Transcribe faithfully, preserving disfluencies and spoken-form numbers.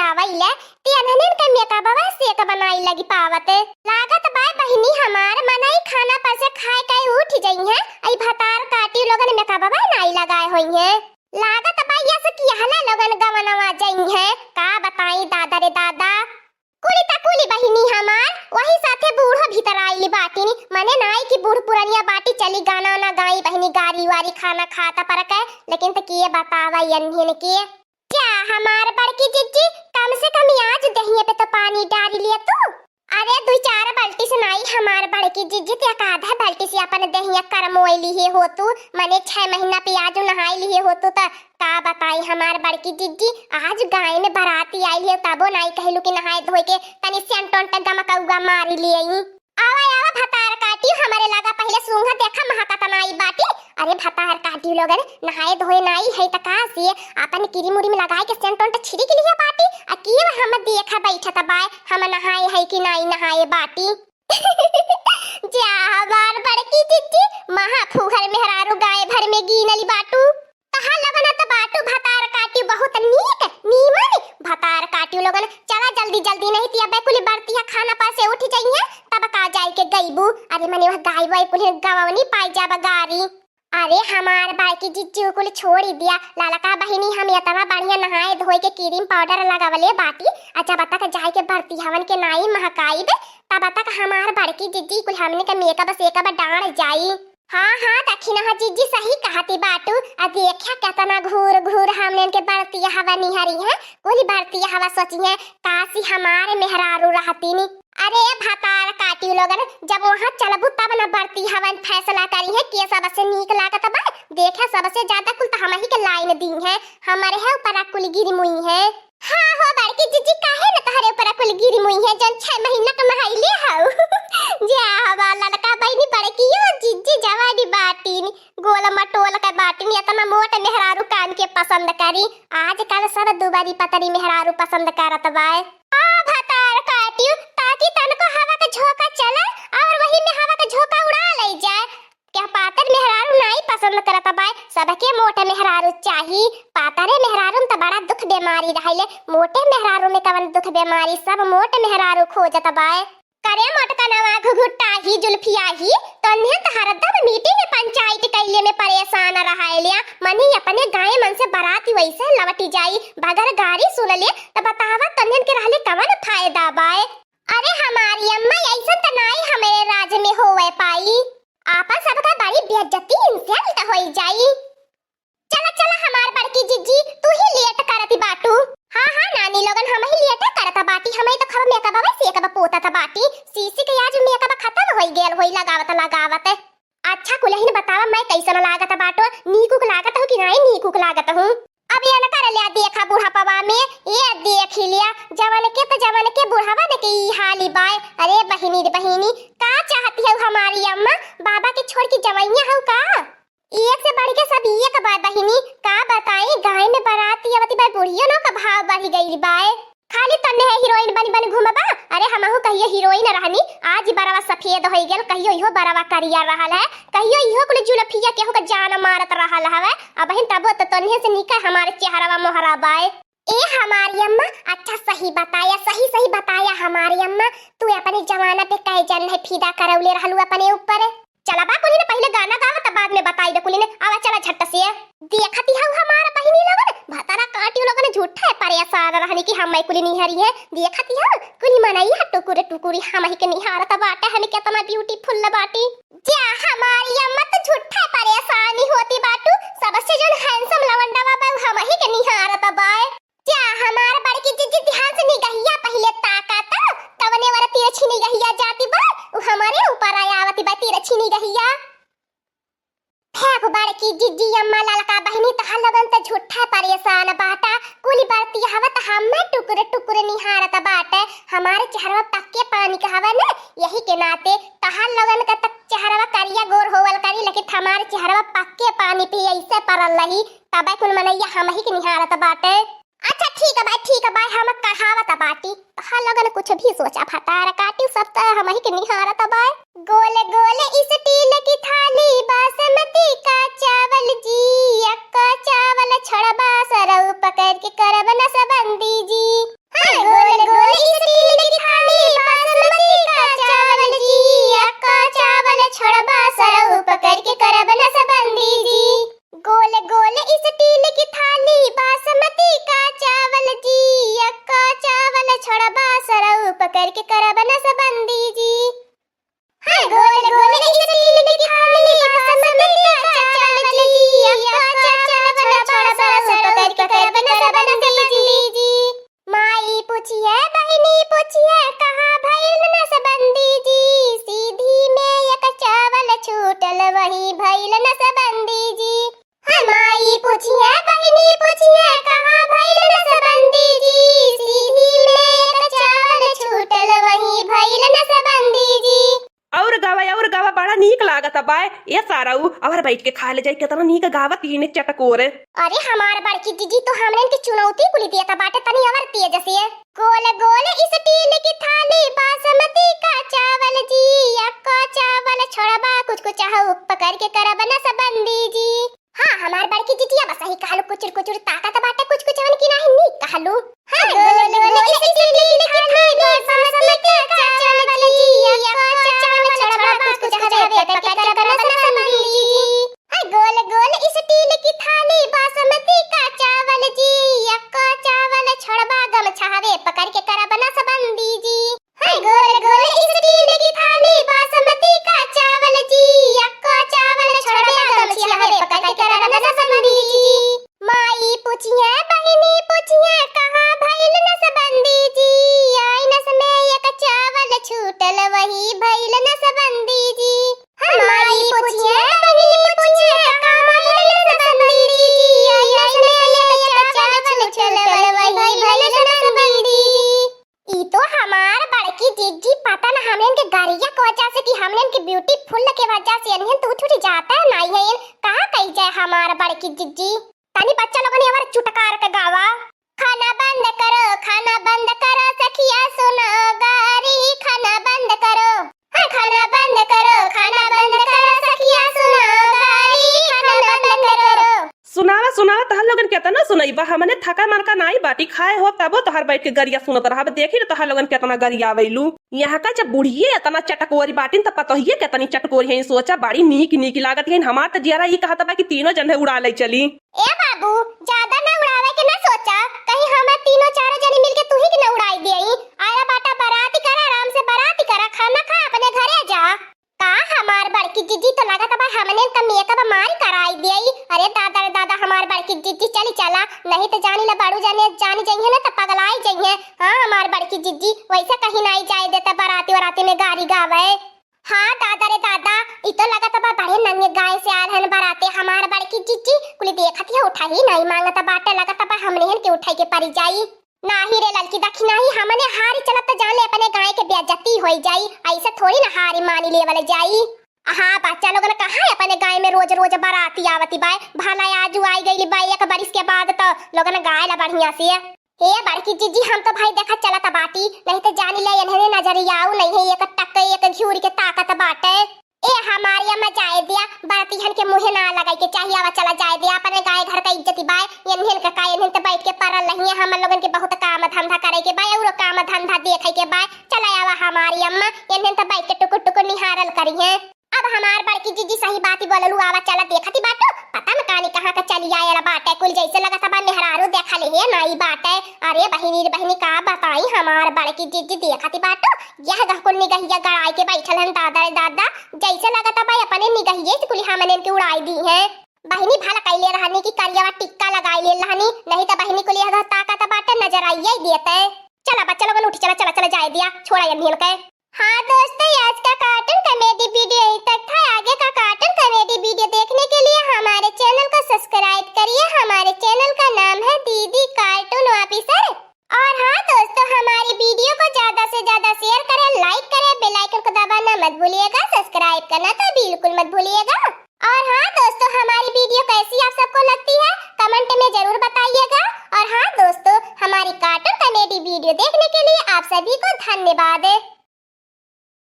आवइले, ते अनहनेन के मेकअपवा सेकबा नाई लगी पावत। लागत बाय बहिनी हमार मनई खाना पर से खाए के उठ जइहें, अई भतार काटी लोगन मेकअपवा नाई लगाए होइहें। लागत बाय यस किहले लोगन गवनवा जइहें, का बताई दादा रे दादा। कुली त कुली बहिनी हमार, वही साथे बूढ़ो भीतर आइली बाटिन, मने नाई कि बूढ़ पुरनिया बाटी चली गाना ना गाई बहिनी गारी वारी खाना खाता पर के, लेकिन त के बतावा यन्हिन के। जा हमार बड़की जिज्जी, कम से कम आज दहिया पे तो पानी डारी लिया तू। अरे दुई चार बाल्टी से नाई हमार बड़की जिज्जी, ते एक आधा बाल्टी से अपन दहिया करमोई लिहे हो तू, मने छह महीना पे आज नहाई लिहे हो तू, त का बताई हमार बड़की जिज्जी, आज गाय में बराती आइल है, तबो नाई कहलू कि नहाए धोए के तनी सेंट ओंट गमकौआ मारी लियई। आवा आवा भतार काटी, हमरे लगा पहिले सूंघा देखा महकत नाई बाटी। अरे भतार काटी लोगन, नहाए धोए नाई है त का से अपन क्रीम उरीम लगाए के सेंट ओंट छिड़क लिहे बाटी, आ की हम देखा बैठत बाय हम नहाए है कि नाई नहाए बाटी। जा हमार बड़की जिज्जी, महा फुहर मेहरारू गाय भर में गिनली बाटू। तहा लगन त बाटू भतार काटी बहुत नीक, नीमन भतार काटी लोगन। चला जल्दी जल्दी, नहीं तिया बैकुली बरतिया खाना पर से उठ जइहें, तब का जाए के गईबू। अरे मने वह गाय वाय कुल गवनी पाई जाब गारी। अरे हमार बड़की जिज्जी कुल छोड़ी दिया, ललका बहिनी हम इतना बढ़िया नहाए धोए के क्रीम पाउडर लगावले बाटी, आ जब तक जाए के बरतियावन के नाई महकाइब, तब तक हमार बड़की जिज्जी कुल हमने के मेकअप सेकअप डांड जाई। हाँ हाँ दखिनहा जिज्जी सही कहती बाटू, आ देखा केतना घूर घूर हमने के बरतियावा निहरी है, कुल बरतियावा सोची है काशी हमार मेहरारू रहतीनी। अरे भतार काटी लोगन, जब वहाँ चलबू तब न बरतियावन फैसला करी है के सबसे नीक लागत बा। देखे सबसे ज्यादा कुल त हमही के लाइन दी है, हमरे है ऊपर कुल गिरी मुई है। हाँ हो बड़की जिज्जी, काहे न तहरे ऊपर कुल गिरी मुई है, जन छह महीना क नहइले हऊ। जा हमार ललका बहिनी बड़कियो जिज्जी जवानी बाटिन, गोल मटोल के बाटिन, इतना मोट मेहरारू कान के पसंद करी। आजकल सब दुबरी पतरी मेहरारू पसंद करत बाय। आ भतार काटियो, ताकि तनको हवा के झोंका चले और वही में हवा के झोंका उड़ा ले जाए। क्या पातर मेहरारू नाई पसंद करत बाय, सबके मोटे मेहरारू चाही। पातरे मेहरारू में त बड़ा दुख बेमारी रहले, मोटे मेहरारू में कवन दुख बेमारी, सब मोटे मेहरारू खोजत बाय। करे मोटकनवा घुघुटाही जुल्फियाही, तन्हे त हरदम मीटिंग पंचायत कैले में परेशान रहले। मनी अपने गाय मन से बराती वैसे लवटी जाई, बगर गारी सुन ले त बतावा तन्हन के रहले कवन फायदा बाय। अरे हमारी अम्मा, ऐसन त नाई हमरे राज में होवे पाई। आपन सबका बड़ी बेइज्जती, insult होई जाई। चला चला हमार बड़की जिज्जी, तू ही लेट करती बाटू। हाँ हाँ नानी लोगन, हम ही लेट करत बाटी, हम ही तो खब मेकअप से एक पोतत बाटी। सीसी के आज मेकअप खत्म होई गेल होई लगावत लगावत। अच्छा कुलहिन बतावा, मैं कैसन लागत बाटो, नीकुक लागत हूँ कि नाई नीकुक लागत हूँ? अब ये न कर लिया देखा बुढ़ापवा में, ये देख ही लिया जवन के त जवन के बुढ़ावा न के ई हाली बाय। अरे बहिनी रे बहिनी, का चाहती हऊ हमारी अम्मा, बाबा के छोड़ के जवैया हऊ का? एक से बढ़ के सब एक बाय बहिनी, का बताई गाय में बराती अवती बाय बुढ़ियो न का भाव बढ़ गई बाय। खाली तन्ने है हीरोइन बनी बनी घूमबा? अरे हमहू कहियो हीरोइन रहनी, आज ही बरवा सफेद होई गेल, कहियो इहो बरवा करिया रहल है, कहियो इहो कुल जुलफिया केहू के जान मारत रहल हवे। अबहिन तबो त तन्ने से निका हमारे चेहरवा मोहरा बाय। ए हमारी अम्मा, अच्छा सही बताया, सही सही बताया हमारी अम्मा। तू अपने जमाना पे कै जन है फिदा करौले रहलू अपने ऊपर। चला बा कुली ने पहिले गाना गावा, तब बाद में बताई बे कुली ने। आवा चला झट से। देखती हऊ हमार बहिनी लोगन, भतार काटियो लोगन झूठे परेशान रहनी कि हम कुली निहरी है। देखती हऊ कुली मनई है टुकुर टुकुरी हम ही के निहारत बाटे, हम केतना beautiful बाटी। जा हमारी अम्मा त झूठे परेशानी होती बाटू, सबसे जन handsome लवंडवा बा हम ही के निहारत बाय। जा हमार बड़की जिज्जी ध्यान से निगहिया पहिले ताका त, तवने वाला तिरछी निगहिया जाती बा, उ हमरे ऊपर आवती बा तिरछी निगहिया। फेंक बड़की जिज्जी अम्मा ललका बहिनी तहा लोगन त झूठा परेशान बाटा, कुली बरतियावा त हम्मे टुकुर टुकुर निहारत बाटे, हमारे चेहरवा पक्के पानी के हवा न, यही के नाते तहा लोगन का तक चेहरवा करिया गोर होवल करी, लेकिन हमारे चेहरवा पक्के पानी पे ऐसे परल रही, तबे कुल मनैया हमही के निहारत बाटे। अच्छा ठीक बा, ठीक बा, हम कहावत बाटी। तोहार लोगन कुछ भी सोचा, भतार काटी सब त हमही के निहारत बा। गोल गोल स्टील की थाली, बासमती का चावल जी, अक्का चावल छड़बा सरऊ पकड़ के करब नसबंदी जी। वही भइल नसबंदी जी। है माई पूछिए, बहिनी पूछिए, कहाँ भइल नसबंदी जी? सीधी में एक चावल छूटल, वही भइल नसबंदी जी। और गावा, और गावा, बड़ा नीक लागत बाय। ए सारऊ, और बैठ के खा ले जाई, केतना नीक गावत ही ने चटकोर। अरे हमार बड़की जिज्जी तो हमरन के चुनौती कुली दिया था बाटे, तनी और तेज से। गोल गोल स्टील की थाली, बासमती का चावल जी, अक्का चावल छोड़बा, कुछ कुछ चाह उप करके करब नसबंदी जी। हाँ, हमार बड़की जिज्जी अब सही कहलू, कुचुर कुचुर ताकत बाटे, कुछ कुछ हन की नाही नीक कहलू। हाँ, गोल गोल स्टील की थाली, बासमती का चावल जी, अक्का चावल छोड़बा, कुछ कुछ चाह उप करके करब नसबंदी जी। है गोल गोल स्टील की थाली, बासमती का चावल जी, अक्का चावल छोड़बा, गमछावे पकड़ के करब नसबंदी जी। है गोल गोल स्टील की थाली, बासमती का चावल जी, अक्का चावल छोड़बा, गमछावे पकड़ के करब नसबंदी जी। माई पूछिए, बहिनी पूछिए, कहाँ भइल नसबंदी जी? आइनस में एक चावल छूटल, वही भइल नसबंदी जी। माई पूछिए, बहिनी पूछिए, कहाँ भइल नसबंदी जी? आइनस में एक चावल छूटल, वही भइल नसबंदी जी। ई तो हमार बड़की जिज्जी, पता न हमन के गरिया के वजह से कि हमन के beautiful के वजह से इन्हन तो उठ उठ जाता है, नाई है इन, कहाँ कही जाए हमार बड़की जिज्जी। तनी बच्चा लोगन ये हमार चुटकार के गावा। खाना बंद करो, खाना बंद करो, सखिया सुनो गारी, खाना बंद करो। हाँ, खाना बंद करो, खाना बंद करो, सखिया सुनो गारी, खाना बंद करो। सुनावा, सुनावा, तहर लोगन केतना सुनइबा, हमने थका मनका नाई बाटी, खाए हो तबो तोहर बैठ के गरिया सुनत रहब। देखी न तोहर लोगन केतना गरियावैलू। यहाँ का जब बुढ़िए एतना चटकोरी बाटिन, त पतोहिए केतनी चटकोरी हैं। सोचा, बड़ी नीक नीक लागत हैं। हमार त जियरा ई कहत बा कि तीनों जने उड़ा ले चली। ए बाबू, ज्यादा ना उड़ावे के ना सोचा, कहीं हम तीनों चारों जनी मिलके तू ही के ना उड़ाई देई। आया बाटा बराती करा, आराम से बराती करा, खाना खा, अपने घरे जा। का हमार बड़की जिज्जी, तो लागत बा हमने का मेकअप मारी कराई देई। अरे दादा रे दादा, हमार बड़की जिज्जी चली चला, नहीं तो जानी ला बड़ू जाने जानी जइहे ना तो पगलाई जइहे। हाँ हमार बड़की जिज्जी, वैसे कहीं नहीं जाए देता बराती वराती में गारी गावे। हाँ दादा रे दादा, ई तो लागत बा बड़े नंगे गाय से आल हन बराते हमार बड़की जिज्जी, कुली देखत ही उठा ही नहीं मांगत बाटे, लागत बा हमने हन के उठाई के परी जाई। नाही रे ललकी दखी नाही, हमने हारी चलब त जान ले अपने गाय के बेइज्जती होई जाई, ऐसे थोड़ी ना हारी मानी लेवल जाई। हाँ बच्चा लोगन कहाँ है अपने गाय में रोज रोज बराती आवती बाय, भला आजू आई गईली बाय एक बरिस के बाद तो लोगन गाय ला बढ़िया से। हे बड़की जिज्जी, हम तो भाई देखा चलत बाटी, नहीं तो जानी ले इन्हें नजरियाऊ नहीं है, एक टक एक घिउरी के ताकत बाटे। ए हमारी अम्मा जाए दिया, बरतिहन के मुँहे ना लगाई के चाहिए, आवा चला जाए दिया, अपने गाय घर का इज्जती बाय। इन्हन का का, इन्हन तो बैठ के परल रही है, हमन लोगन के बहुत काम धंधा करे के बाय, और काम धंधा देखे के बाय। चला आवा हमारी अम्मा, इन्हन तो बैठ के टुकुर टुकुर निहारल करी है। अब हमार बड़की जिज्जी सही बात ही बोललू, आवा चला देखती बाटू, पता न कानी कहाँ का चली आयल बाटे, कुल जैसे लगत बा मेहरारू देखले है नाई बाटे। अरे बहिनी रे बहिनी का बताई, हमार बड़की जिज्जी देखती बाटू, यह गहकुन निगहिया गड़ाई के बैठल हन दादा रे दादा, जैसे लगत बा अपने निगहिये से कुली हमने के उड़ाई दी हैं। बहिनी भला कैले रहनी कि करियावा टिक्का लगाई ले रहनी, नहीं तो बहिनी कुली यह ताकत बाटे नजर आइए देते। चला बच्चा लोगन उठी चला, चला, चला जाए दिया, छोड़ा ये भिन के। हाँ दोस्तों, आज का cartoon comedy video यहीं तक था। आगे का cartoon comedy video देखने के लिए हमारे channel को subscribe करिए। हमारे channel का नाम है दीदी Cartoon Officer। और हाँ दोस्तों, हमारी video को ज्यादा से ज्यादा share करें, like करें, bell icon को दबाना मत भूलिएगा, subscribe करना तो बिल्कुल मत भूलिएगा। और हाँ दोस्तों, हमारी video कैसी आप सबको लगती है, comment में जरूर बताइएगा। और हाँ दोस्तों, हमारी cartoon comedy video देखने के लिए आप सभी को धन्यवाद।